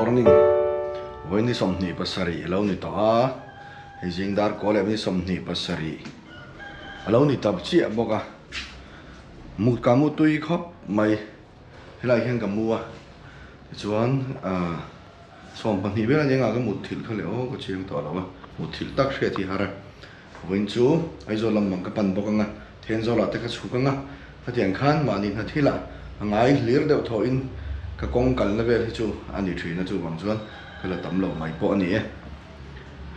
morning vawiin ni 27 a lo ni tawh a hei zing dar kaw leh ni 27 a lo ni ta chiah bawk a mut ka mu tui khawp mai helaiah hian ka mu a tichuan ahh 12 vel ania ka mut thilh kha leh aw ka chiang tawh lo a mut thilh tak hriat hi har a. Vawiin chu Aizawl lam bang ka pan bawk anga, Thenzawlah te ka chhuk anga, khatiang khan mahni hna thilah a ngai hlir deuh thawhin ka kawng kalna vel hi chu a ni thin a, chuvang chuan ka la tam lo mai pawh a ni e.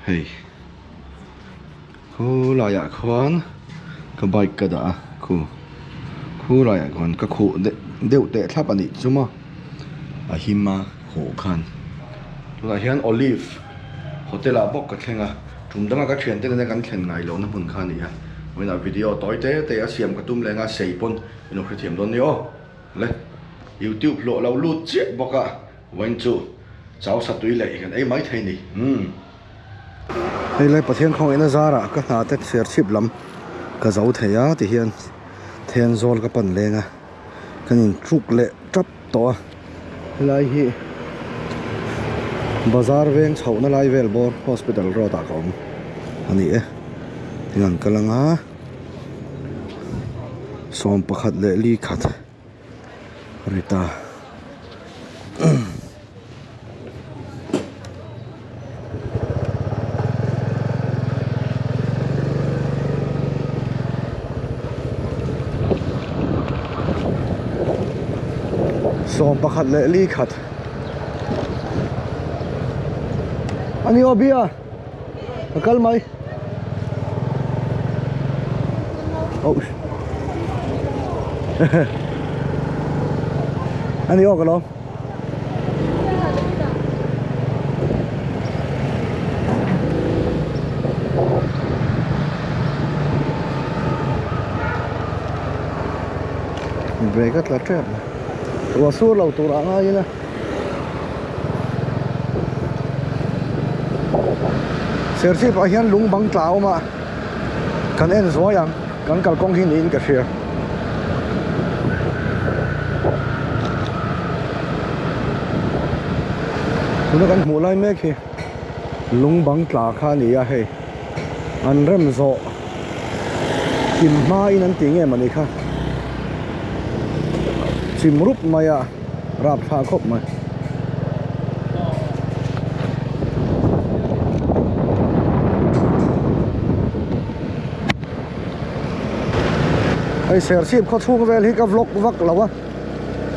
Hei khulaiah khuan ka bike ka dah a, khu khulaiah khuan ka khuh deuh teh thlap a nih chu maw a him a khuh khan. Tunah hian Olive Hotel ah bawk ka thleng a. Tum danga ka thiante nena kan thlen ngai lohna hmun kha a ni a, vawiinah video tawi te te a siam ka tum leng a, sei pawn in lo hrethiam dawn nia aw. Le YouTube hlawh lo lut chiah bawk a, vawiin chu chau sa tui leh kan ei mai thei ni. Umm. Hei lai Pathian khawngaihna zarah ka hna te chhiar chhip lam ka zo thei a ti hian Thenzawl ka pan leng a. Kan in tluk leh tap tawh a helai hi bazar veng chhoh na lai vel bawr hospital road ah ka awm a ni e tin an kal anga 11 leh 4 a ni ta. 11 leh 4 ani aw bia ka kal mai oh ani aw ka lawm. Brake a tla tep mai ruah sur lo tur ah ngai ila serchhip ah hian lung bang tla a awm a kan en zuai ang kan kalkawng hi niin ka hria. Tuna kan hmuh lai mek hi lung bang tla kha a ni a hei an rem zawh kim hma in an tih nge mawni kha chim rup mai a rap thla khawp mai. Hei Serchhip khaw chhung vel hi ka vlog vak lo a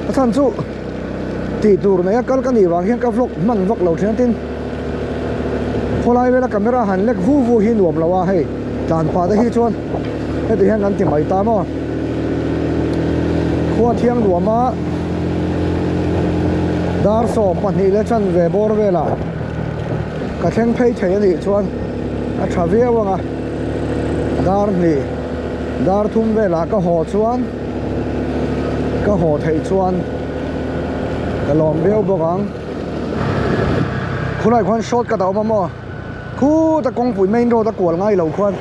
a chhan chu tih tur nei a kal ka nih vang hian ka vlog hman vak lo thin a tin khawlai vela camera han lek vu vu hi nuam lo a hei tlan pah te hi chuan heti hian kan ti mai ta maw khua thiang nuam a dar 12 leh chanve bawr velah ka thleng phei thei a nih chuan a tha viau ang a. Dar hnih dar thum velah ka haw chuan ka haw theih chuan ka lawm viau bawk ang. Khulai khuan short cut a awm a maw? Khuta kawngpui main road a kual ngai lo khuan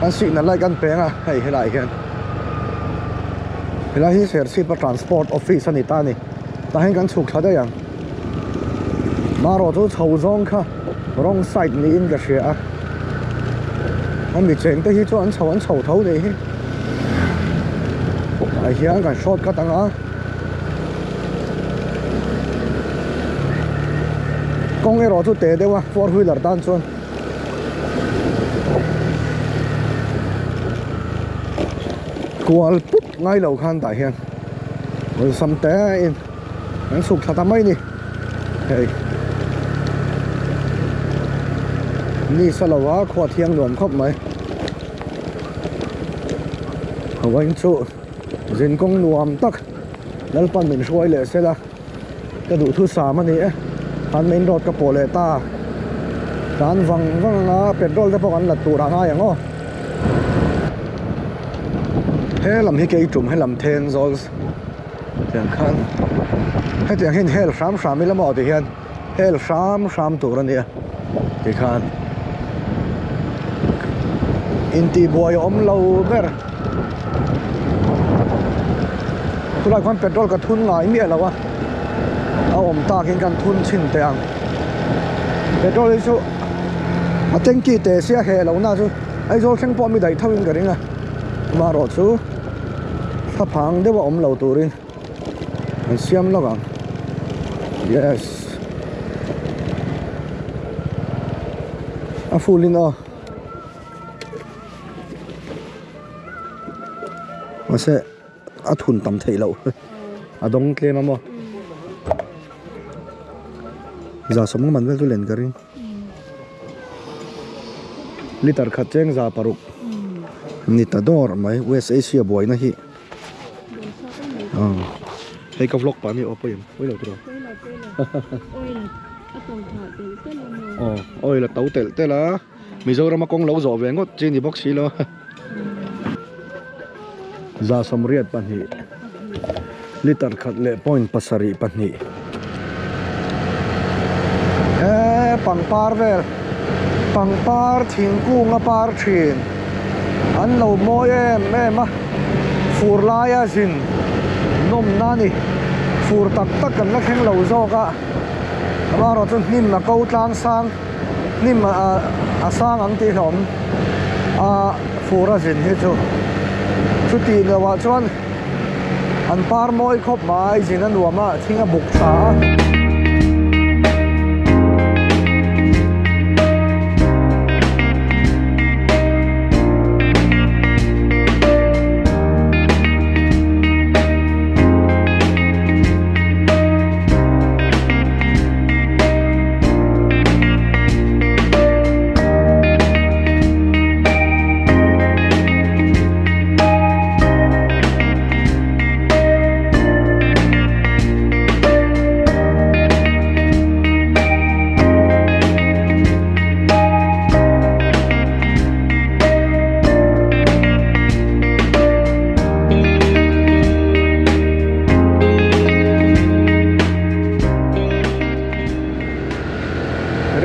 an signal light an peng a hei helaiah hian helai hi Serchhip a transport office a ni ta a ni tah hian kan chhuk thla daih ang. Marawh chu chho zawng kha wrong side niin ka hria a a mi cheng te hi chu an chho an chho tho nih hi ah hian kan short cut ang a kawng erawh chu teh deuh a four wheeler tan chuan kual pup ngai lo khan tah hian awlsam te in. An chhuk thla ta mai ni hei ni sa lo a khua thiang nuam khawp mai hawain chu zin kawng nuam tak Lalpan min hruai leh sela ka duh thu sam a ni e han main road ka pawh leh ta tan vang vang anga petrol te pawh kan la tur a ngai ang aw he lam hi kei tum he lam Thenzawl. Tiang khan hetiang hian hel hram hram ila maw ti hian hel hram hram tur a nia ti khan intihbuai a awm lo ber chulai khuan petrol ka thun ngai miah lo a. a awm takin kan thun chhin teh ang petrol hi chu a tanky teh sia heh lo na chu Aizawl thleng pawh mi daih tho in ka ring a amaherawh chu thla phang deuh a awm lo turin an siam lawk ang yes a full in aw. Mahse a thun tam theih loh a dawng tlem a maw za sawm man vel chu len ka ring liter khat cheng za paruk ni ta dawr mai West Asia buaina hi hei ka vlog pah a ni aw pawh em pawi lo tiraw aw oil a to telh telh a. Mizorama kawng lo zawh ve ngawt chi ni bawk si lo. 182 liter khat leh point 72. He pangpar vel pangpar thingkung a par thin an lo mawi em em a fur laia zin nawmna a ni fur tak tak kan la thleng lo zawk a amaherawhchu hnim a ko tlang sang. Hnim a sang ang tih hlawm a fur a zin hi chu chutih loh ah chuan an par mawi khawp mai zin a nuam a thing a buk tha a.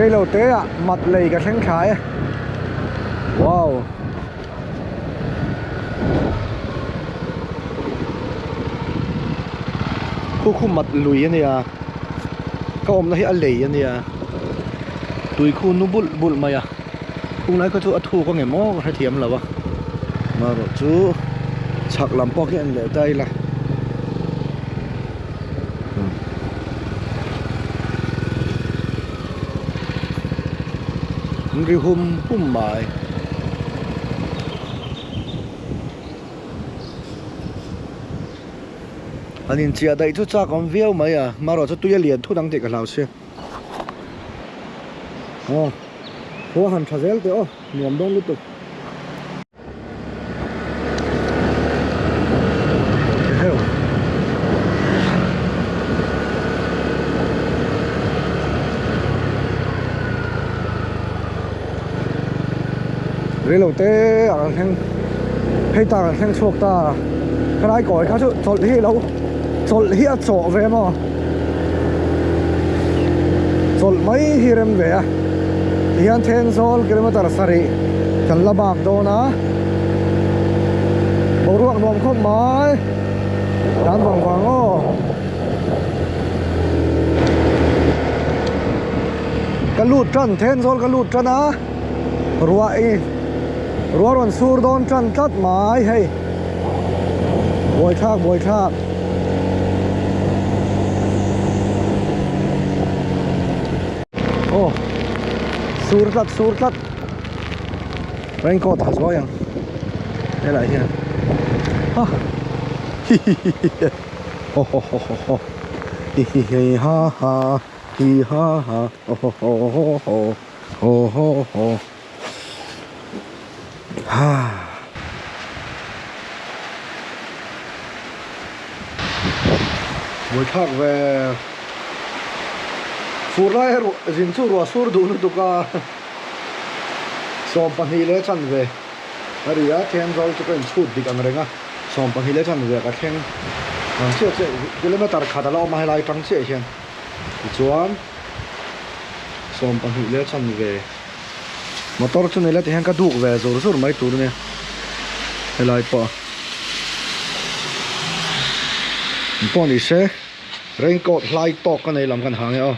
Reilo te ah mat lei ka thleng thla e wow khu khu mat lui ania ka awmna hi a lei ania tui khu nu bulh bulh mai a khung lai kha chu a thuk ang em aw ka hrethiam lo a marawh chu chhak lam pawh khi an leh ta ila. An ri hum hum mai. An inchiah daih chu chak awm viau mai a, marawh chu tui a lian thut ang tih ka hlau sia. Aw, khua han tha zel teh aw, nuam dawn lutuk. Reilo te ah kan thleng phei ta kan thleng chhuak ta helai kawi kha chu chawlh hi alo chawlh hi a chawh ve maw chawlh mai hi rem ve a tihian Thenzawl kilometer sarih kan la bak dawn a boruak nuam khawp mai dan vang vang aw ka lut tan Thenzawl ka lut tan a ruah i ruah rawn sur dawn tan tlat mai hei buaithlak buaithlak. Aw sur tlat sur tlat raincoat ha zuai ang helai hian ha hi hi hi hi ho ho ho ho ho hi hi hi ha ha hi ha ha ho ho ho ho ho ho ho ho ha Buaithlak ve fur lai a zin chu ruah sur duh lutuk a 12 leh chanve a ri a Thenzawl chu ka inchhut dik ang reng a 12 leh chanve ka thleng ang chiah chiah kilometer khat a la awm a helai tang chiah hian tichuan 12 leh chanve motor chu ni la tihian ka duk ve zur zur mai tur ania helai pawh pawh ni se. Raincoat hlai tawk ka nei lam kan ha nge aw.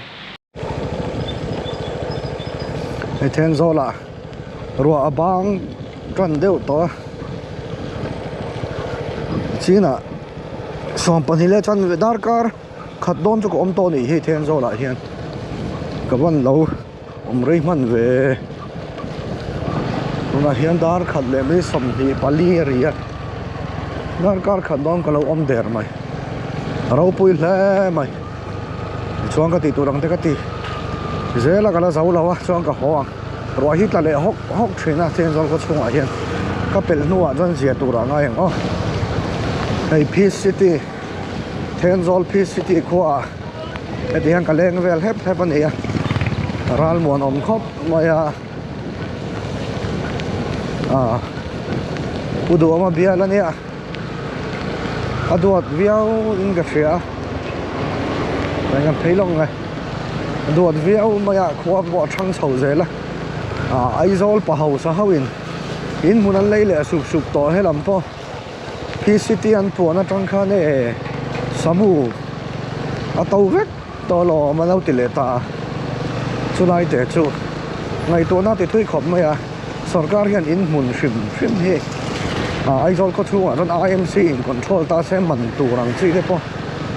Hei Thenzawl ah ruah a bang tan deuh tawh a chinah 12 leh chuan darkar khat dawn chu ka awm tawh a nih hi Thenzawl ah hian ka van lo awm rei hman ve tunah hian dar khat leh mai 24 a ri a darkar khat dawn ka lo awm der mai a ropui hle mai chuan ka tih tur ang te ka ti zel a ka la zo lo a chuan ka haw ang ruah hi tla leh hawk hawk thin a Thenzawl khaw chhungah hian ka pelh hnuah chuan zia tur ah ngai ang aw hei Peace City Thenzawl Peace City khuaah heti hian ka leng vel hep hep a ni a ral muanawm khawp mai a ah pu duhawma bial a nia a duat viau in ka hria a kan phei lawk nge a duat viau mai a khua pawh a thang chho zel a ah Aizawl pa hausa ho in in hmun an lei leh sup sup tawh helam pawh. Khi city an puan atang khan e samu a to vek tawh alawm a lo ti leh ta a chulai te chu ngaihtuahna ti thui khawp mai a sorkar hian in hmun hrim hrim hi ah Aizawl khaw chhungah chuan I M C in control ta se man tur ang chi te pawh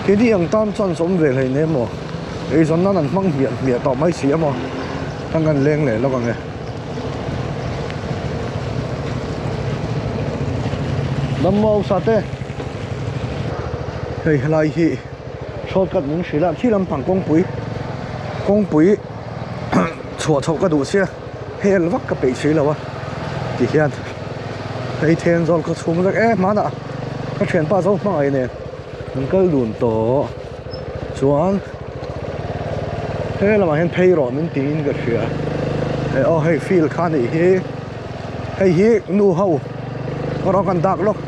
keini ang tan chuan sawm ve hlei emaw eizawn nan an hmang hmiah hmiah tawh mai si emaw khan kan leng leh lawk ang e. Damlo sa te hei helai hi shortcut min hrilh a khi lampang kawngpui kawngpui chhuah chhoh ka duh sia hel vak ka peih si lo a ti hian hei Thenzawl khaw chhung vek e hmanah ka thianpa zo hmangaih nen an kal dun tawh chuan he lamah hian phei rawh min tiin ka hria eh aw hei field kha anih hi hei hi nu ho erawh kan dak lawk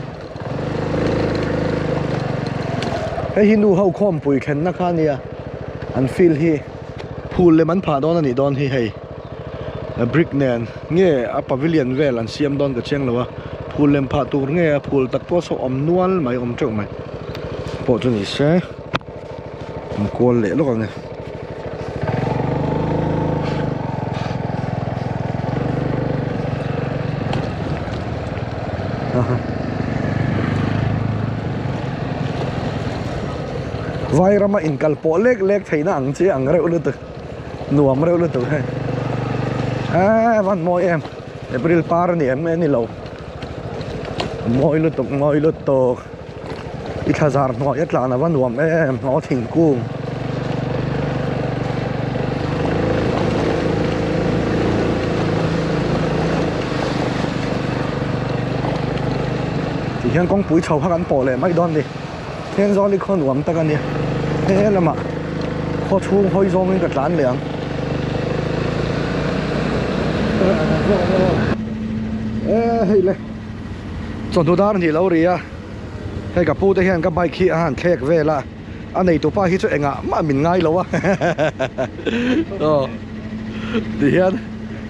hei hi nu ho khawmpui thlenna kha ania an field hi phul lem an phah dawn anih dawn hi hei brick nen nge a pavilion vel an siam dawn ka chiang lo a phul lem phah tur nge a phul tak pawh saw awm nual mai awm teuh mai pawh chu ni se an kual leh lawk ang e. Vai rama inkal pawh lek lek theihna ang chi ang reuh lutuk nuam reuh lutuk hei eee van mawi em April par a ni em nge ni lo mawi lutuk mawi lutuk i thla zar hnuai a tlan a va nuam em aw thingkung. Ti hian kawngpui chho kha kan pawh leh mai dawn a ni. Thenzawl hi khaw nuam tak a nia he lamah khaw chhung hawi zawngin ka tlan leh ang e hei le chawhnu dar hnih lo ri a hei ka pu te hian ka bike hi a han thlek vel a a neitu pa hi chu engah mah min ngai lo a aw tihian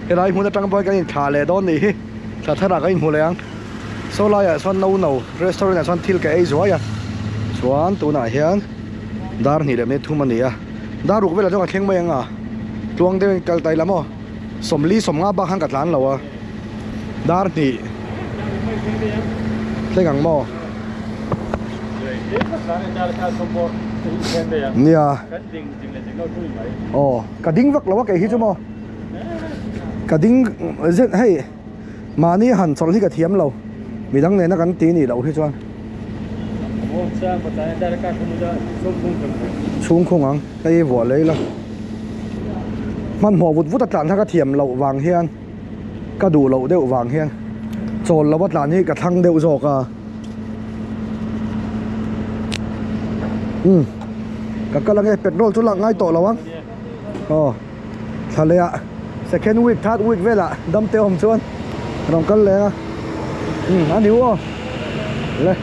helai hmun atang pawhin kan inthlah leh dawn nih hi thla tharah kan inhmu leh ang. Saw laiah chuan no no restaurant ah chuan thil ka ei zuai a chuan tunah hian dar hnih leh minute thum a ni a dar ruk velah chuan ka thleng mai ang a tluang deuhin kal tai lam aw sawmli sawmnga bak khan ka tlan lo a dar hnih thleng ang maw nia aw ka ding vak lo a kei hi chu maw ka ding zet hei. Mahni han chawlh hi ka thiam lo, midang nena kan ti nih loh hi chuan. Chhungkhung ang, hei vuah lei la. Hmanhmawh vut vut a tlan kha ka thiam loh vang hian, ka duh loh deuh vang hian chawl lova tlan hi ka thlang deuh zawk a. Umm, ka kal ange, petrol chu lak ngai tawh lo ang. Aw. Thla leh ah second week third week velah dam te awm chuan rawn kal leng a umm a ni u aw le.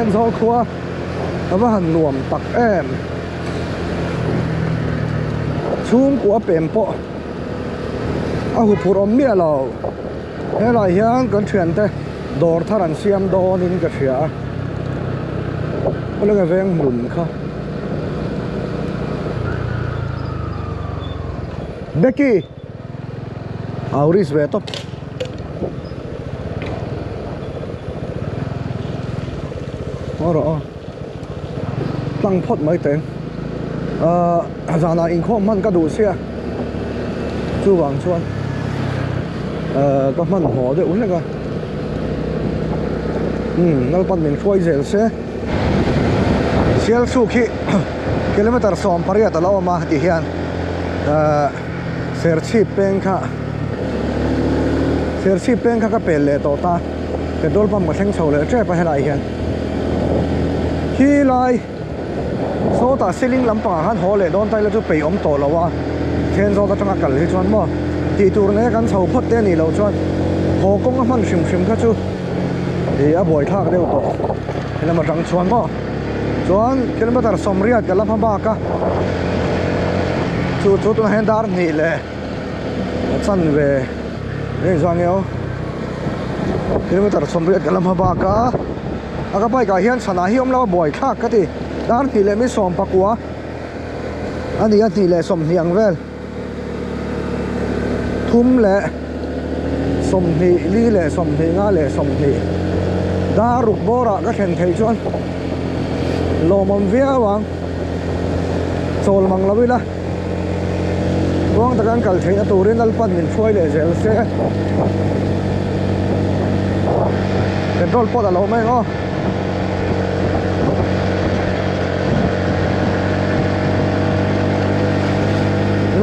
Thenzawl khua a va han nuam tak em. Chhungkua pem pawh a huphurh awm miah lo. Helai hian kan thiante dawr thar an siam dawnin ka hria a. Khawleng a veng hlun kha. Becky! Au risk ve tawp. Ngaw rawh aw. Tlang phawt mai teng. Ahh zanah inkhawm hman ka duh sia. Chuvang chuan ahh ka hmanhmawh deuh hlek a. Umm Lalpan min hruai zel se. Sialsuk hi kilometer 18 a lo awm a ti hian ahh Serchhip peng kha Serchhip peng kha ka pel leh tawh ta petrol pump ka thleng chho leh tep a helai hian khi lai sawtah ceiling lampangah khan haw leh dawn ta ila chu peih awm tawh lo a Thenzawl atanga kal hi chuan maw tih tur nei a kan chho phawt te a nih loh chuan haw kawng a hman hrim hrim kha chu ih a buaithlak deuh tawh helam atang chuan maw chuan kilometer 80 ka la hma bak a chu chu tunah hian dar hnih leh a chanve eng zah nge aw kilometer 80 ka la hma bak a a ka bike ah hian chhanah hi awm lo a buaithlak ka ti dar hnih leh mi sawm pakua a ni a hnih leh sawmhnih ang vel thum leh 20 li leh 20 nga leh 20 dar ruk bawrah ka thlen theih chuan lawmawm viau ang chawl mang lo ila ruang taka an kal theihna turin Lalpan min hruai leh zel se petrol pawh a lo mai ang aw.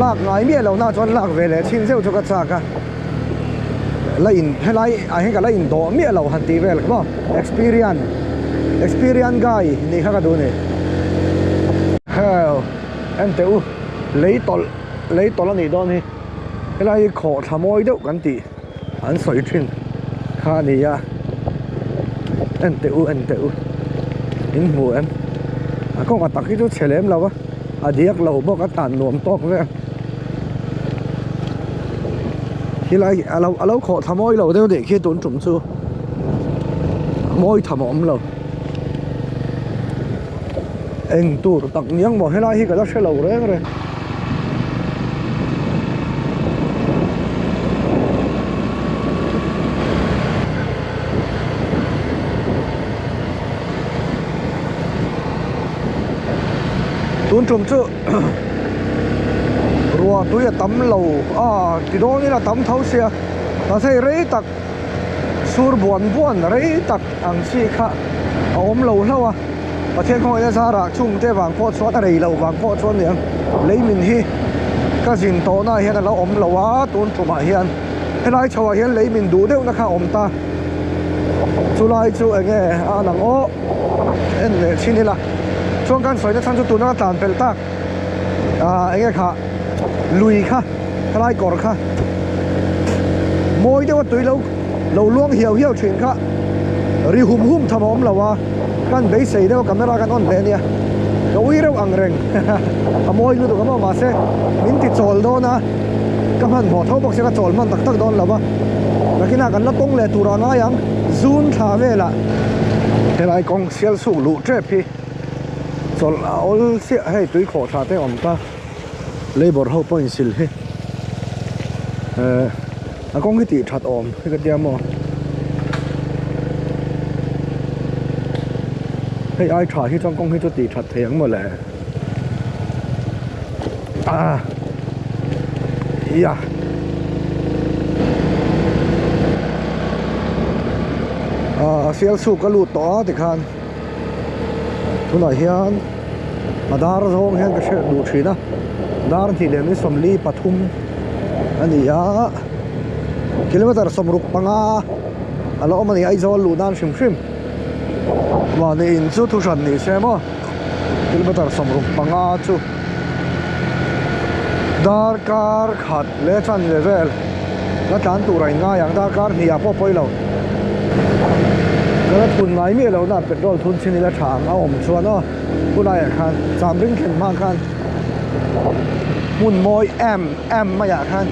Lak ngai miah lo na chuan lak ve leh chin zeuh chu ka chak a la in helai ah hian ka la in dawh miah lo han tih vel kha maw experience experience guy nih kha ka duh a ni heu en teh u lei tawlh lei tawlh a nih dawn hi helai hi khawhthla mawi deuh kan tih. An sawi thin kha a ni a en teh u en teh u in hmu em a kawng a tak hi chu chhe lem lo a a diak lo bawk a tan nuam tawk vel khilai a lo a lo khawh thla mawi lo deuh nih khi tun tum chu mawi tham a awm lo eng tur tak niang maw helai hi ka la hre lo reng reng. Tun tum chu ruah tui a tam lo a ti dawn in a tam tho sia mahse hei rei tak sur buan buan rei tak ang chi kha a awm lo hlauh a. Pathian khawngaihna zarah chungte vang pawh chuan a rei loh vang pawh chuan niang leimin hi ka zin tawhnaah hian a lo awm lo a tun tumah hian helai chhoah hian leimin duh deuhna kha a awm ta chulai chu eng nge a an ang aw en leh thin ila chuan kan sawina chhan chu tuna ka tlan pelh tak ah eng nge kha lui kha helai kawr kha mawi deuha tui lo lo luang hiau hiau thin kha ri hum hum tham a awm lo a kan beisei deuh a camera kan on hle ania ka ui reuh ang reng a mawi lutuk a maw mahse min ti chawl dawn a ka hmanhmawh tho bawk sia ka chawl hman tak tak dawn lo va nakinah kan la tawng leh tur a ngai ang zun thla velah helai kawng sial suk luh tep hi chawlh a awl chiah hei tui khawh thla te a awm ta labour ho pawh insil hi eh a kawng hi tih that awm hi ka tia maw hei ai tha hi chuan kawng hi chu tih that thei ang mawle ah ia ah sial chhuk a lut tawh a tikhan tunah hian a dar zawng hian ka hriat duh thin a dar hnih leh ni 43 a ni a kilometer 65 a la awm a ni Aizawl luh nan hrim hrim mahni in chu thu hran ni se maw kilometer 65 chu darkar khat leh chanve vel la tlan tur a inngai ang darkar hnih ah pawh pawi lo. Ka la thun ngai miah lo na petrol thun chin ila tha ang a awm chuan aw khulaiah khan cham ring thlen hma khan hmun mawi em em maiah khan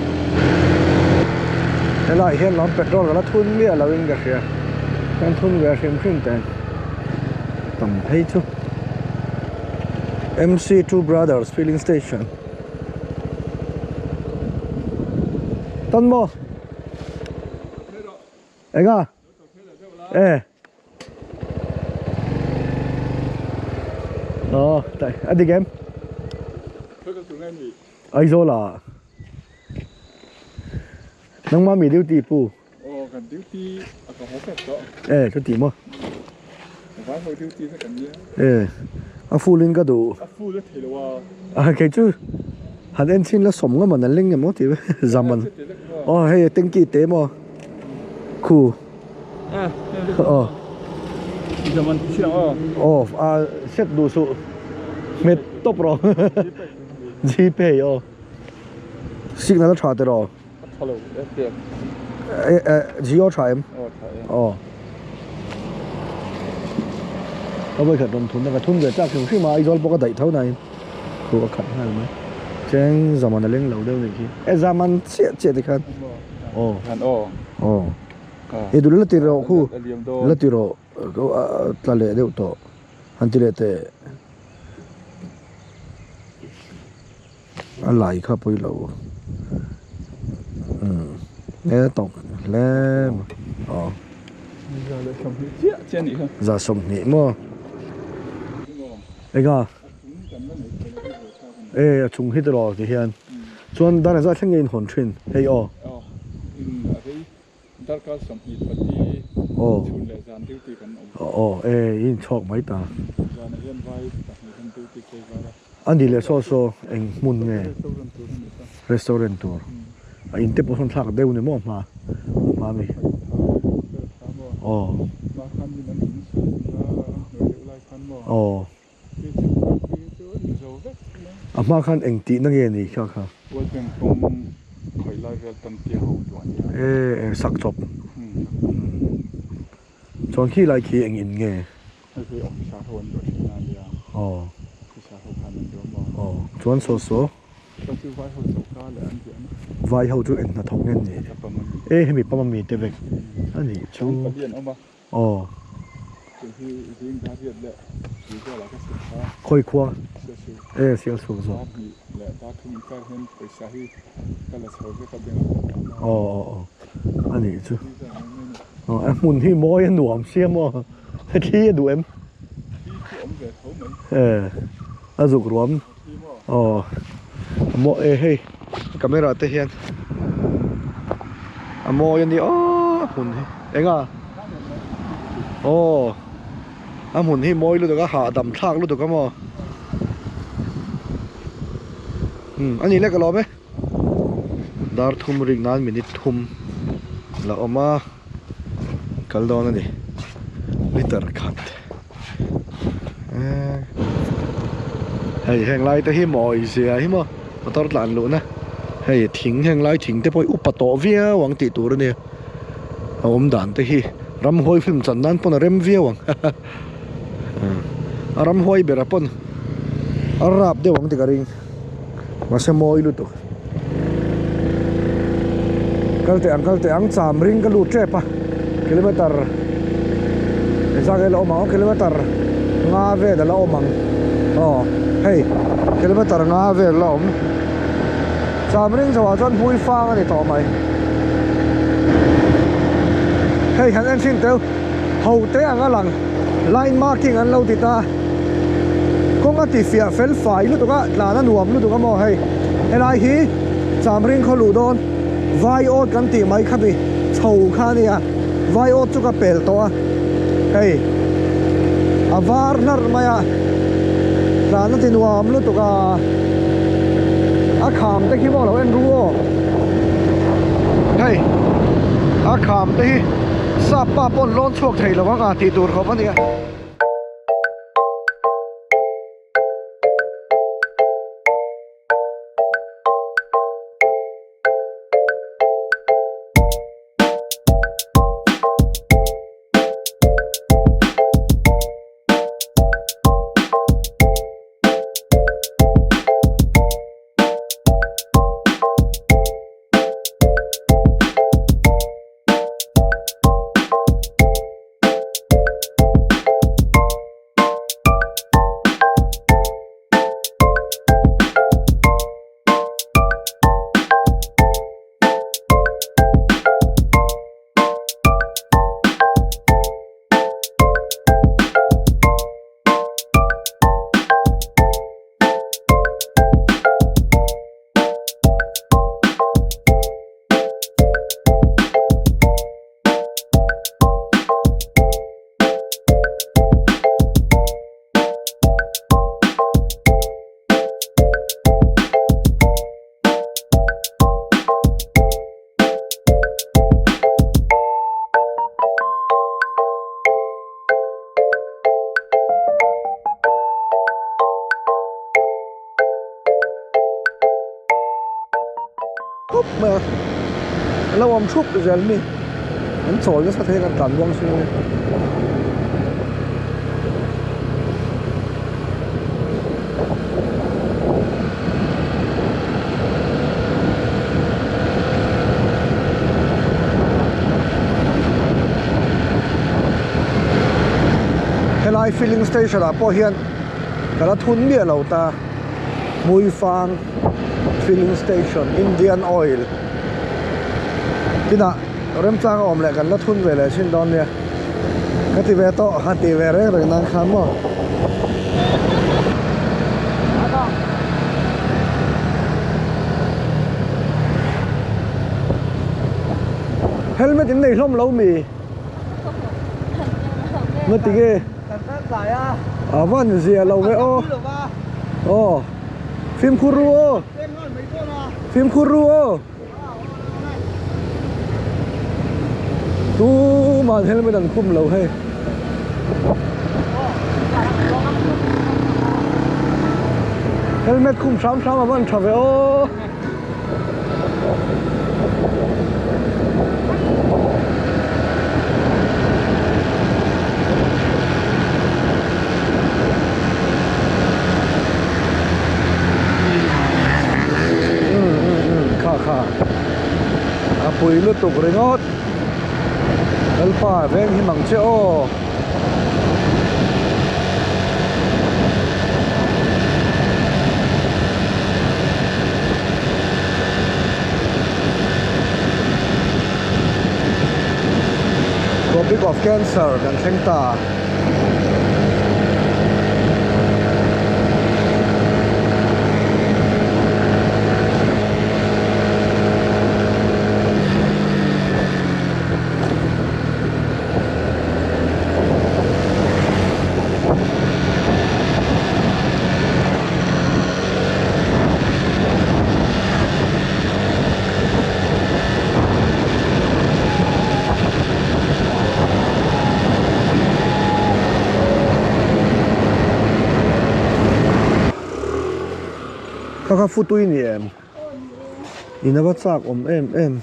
helaiah hian lawm petrol ka la thun miah lo in ka hria kan thun ve hrim hrim teh tam phei chu M C two brothers filling station tan maw. Enga? E. Ờ, tại anh đi em. Aizawl ah. Nangmah mi duty pu. Aw kan duty a ka haw vek tawh. E chu ti maw. Vai ho duty vek an nia. E a full in ka duh. A full a thei lo a. A kei chu han en chhin la sawm ngam an ling emaw tih ve zam an. Aw hei tanky te maw khu. Aw. Zam an ti chhin ang aw. Aw a set duh suh hmet tawp rawh. Gpay aw. Signal a tha tiraw. Tha lo Airtel. Jio tha em? Aw tha e. Aw. Ka vawi khat rawn thun a ka thun ve chak hrim hrim a Aizawl pawh ka daih tho nain thu a khat nghal mai. Cheng zaman a leng lo deuh nih khi. E zaman chiah chiah ti khan. Aw. Khan aw. Aw. E dul la ti rawh khu. La ti rawh tla leh deuh tawh. Han ti leh teh. A lai kha pawi lo umm e tawk hle mai aw za 20 maw eng a e a chung hi tiraw ti hian chuan dar engzah thleng nge in hawn thin hei aw. Darkar 24 chhun leh zan duty kan awm. Aw e i inchhawk mai ta. Zanah hian vai pahnih hian duty phei var a. A ni leh saw saw eng hmun nge? Restaurant tur a nih kha. Restaurant tur. A in te pawh sawn thlak deuh ni maw hma hma mi. Aw. Hma khan min an in sual a an hnuai deuh lai khan maw. Aw. A hma khan eng tihna nge ni kha kha? World Bank kawng khawih lai vel tan tia ho duah nia. E eng sak chawp. Chuan khi lai khi eng in nge? Hei hi officer ho an duah thin a nia. Aw. Officer ho khan an duah maw? Aw. Chuan saw saw. Chuan chu vai ho choka leh an duah na. Vai ho chu eng hnathawk nge ni? E hemi pama mi te vek a nih chu. Pali an awm a. Aw. Khawi khua? E Sialsuk zawk. Aw aw aw a nih chu. Aw a hmun hi mawi a nuam sia maw thli a duh em? E a zuk ruam. Aw a maw e hei camera te hian a mawi a ni aw a hmun hi eng a aw a hmun hi mawi lutuk a hahdam thlak lutuk a maw umm a ni lek alawm e dar thum rik nan minute thum la awm a kal dawn a ni liter khat. Hei heng lai te hi mawi zia hi maw motor tlan luh na hei thing heng lai thing te pawh hi upa tawh viau ang tih tur a nia a awm dan te hi ramhuai film chan nan pawn a rem viau ang a ramhuai ber a pawn a rap deuh ang tih ka ring mahse mawi lutuk kal teh ang kal teh ang cham ring ka lut tep a kilometer engzah nge la awm ang kilometer nga vel a la awm ang aw hei kilometer nga vel la awm cham ring chho ah chuan hmui fang a ni tawh mai hei han en thin teu ho te ang a lang line marking an lo ti ta kawng a ti fiah fel fai lutuk a tlan a nuam lutuk a maw hei helai hi chamring khaw luh dawn vai awt kan tih mai kha mi chho kha a nia vai awt chu ka pel tawh a hei a var hlarh mai a tlan a ti nuam lutuk a a kham te khi maw lo en ru aw hei a kham te hi. Sap pa pawn lawn chhuak thei lo ang a tih tur khawp a nia. awm thup zel mi an chawl nasa thei a kan tlan buang chhung hi. Helai filling station ah pawh hian ka la thun miah lo ta Hmuifang filling station Indian oil tinah remchang a awm leh kan la thun ve leh thin dawn nia ka ti ve tawh a ti ve reng reng nan khan maw. Helmet in nei hlawm lo mi? Na ti nge? A van zia lo ve aw. Aw. Fimkhur ru aw. Fimkhur ru aw. Tuman helmet an khum lo hei. Helmet khum hram hram a van tha ve aw. Kha kha a pui lutuk ringawt Lalpa veng hi mang che aw. Tropic of Cancer kan thleng ta. Kha kha futui ni em? In a va chak awm em em.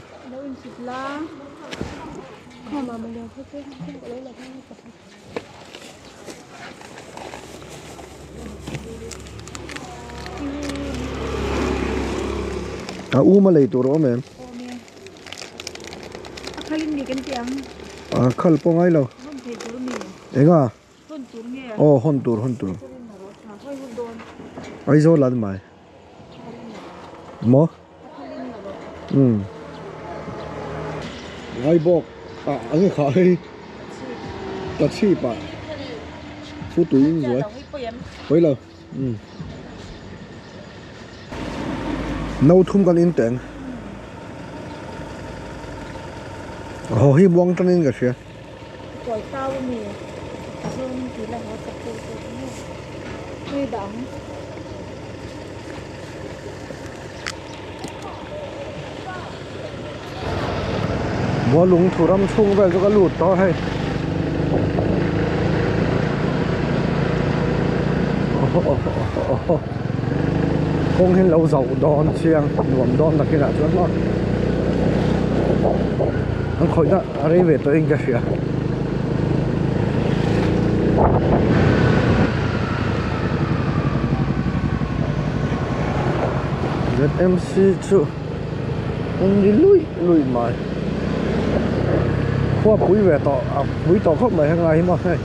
A um a lei tur a awm em? A khal pawh ngai lo. Eng a? Aw hawn tur hawn tur. Aizawl an mai. Maw? Umm. Ngai bawk ah an nge khah hei ta chhip ah fu tui in zuai pawi lo umm no thum kan in teng haw hi muang tan in ka hria. Mualung thu ram chhung vel chu ka lut tawh hei kawng hi lo zauh dawn chiang nuam dawn takin ah chuan maw an khawih na a rei ve tawh in ka hria. ZMC chu an ri luih luih mai khua pui ve tawh a pui tawh khawp mai henglai hi maw hei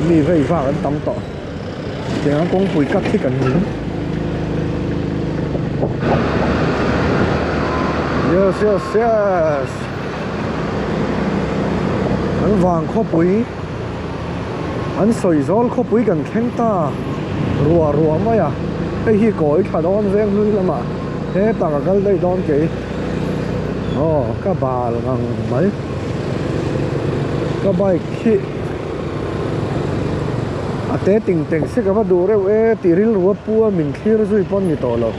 mi vei vak an tam tawh tiang a kawngpui cut hi kan ning yes yes yes an vang khawpui an sawi zawl khawpui kan thleng ta ruah ruah mai a hei hi kawi thla dawn veng hlui lamah hetah ka kal daih dawn kei aw ka bal ngang mai ka bike hi a te ting teng se ka va duh reuh e tih rilru a pu a min thlir zui pawn ni tawh lo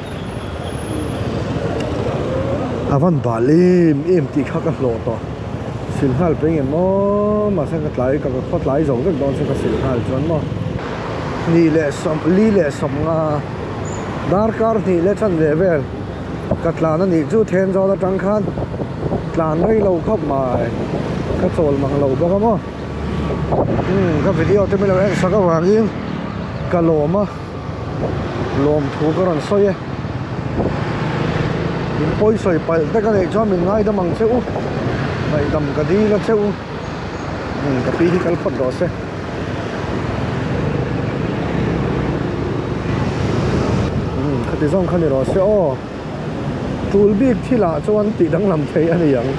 a van bal em em tih kha ka hlawh tawh. Sil nghal pe nge maw mahse ka tlai ka khaw tlai zo vek dawn chu ka sil nghal chuan maw hnih leh sawm li leh sawm nga darkar hnih leh chan leh vel ka tlan a nih chu then zawn atang khan. Tlan rei lo khawp mai ka chawl mang lo bawk a maw umm ka video te milo en sak avangin ka lawm a lawm thu ka rawn sawi e in pawi sawi palh te ka neih chuan min ngaidam ang che u ngaihdam ka dil a che u umm ka pi hi kal phawt rawh se. Umm khati zawng kha ni rawh se aw. Tul bik thilah chuan tih danglam thei a ni ang.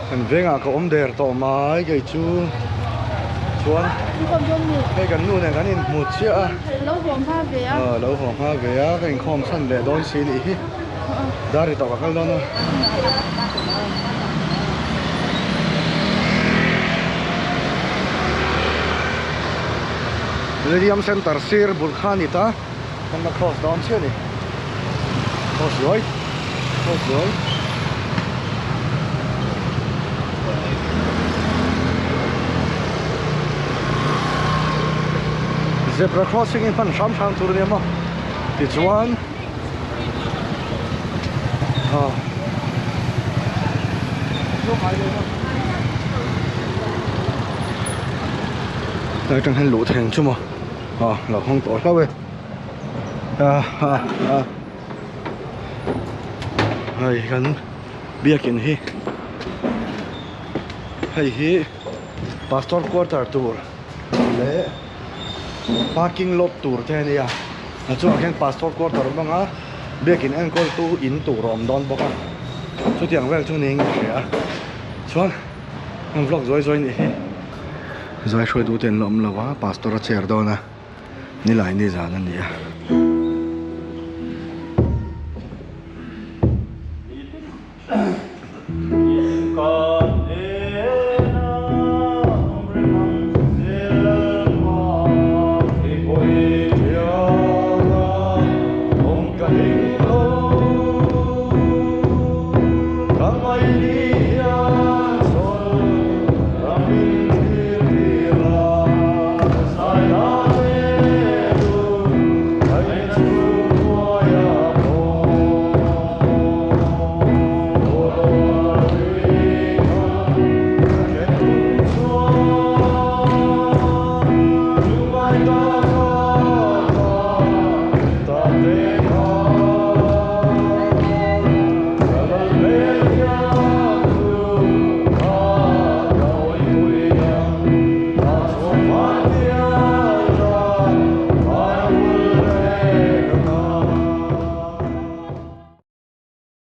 Kan vengah ka awm der tawh mai kei chu chuan hei kan nu nen kan inhmu chiah a. Lo haw hma ve a. Aw lo haw hma ve a ka inkhawm chhan leh dawn si nih hi. Dar ri tawh ka kal dawn a. Millennium Center sir bul kha a ni ta. Kan la cross dawn chiah a ni. Cross zuai cross zuai. Zebra crossing hi hman hram hram tur a nia maw tichuan ah lai atang hian luh theng chu maw. Aw lo hawng tawh hlauh e ah ah ah hei kan biakin hi hei hi pastor quarter tur leh parking lot tur te a nia a chungah khian pastor quarter a awm ang a biakin enkawl tu in tur a awm dawn bawk a chutiang vel chu niin ka hria a chuan an vlog zuai zuai nih hi. Zai hruaitu te an la awm lo a, pastor a chair dawn a, nilai ni zan a ni a.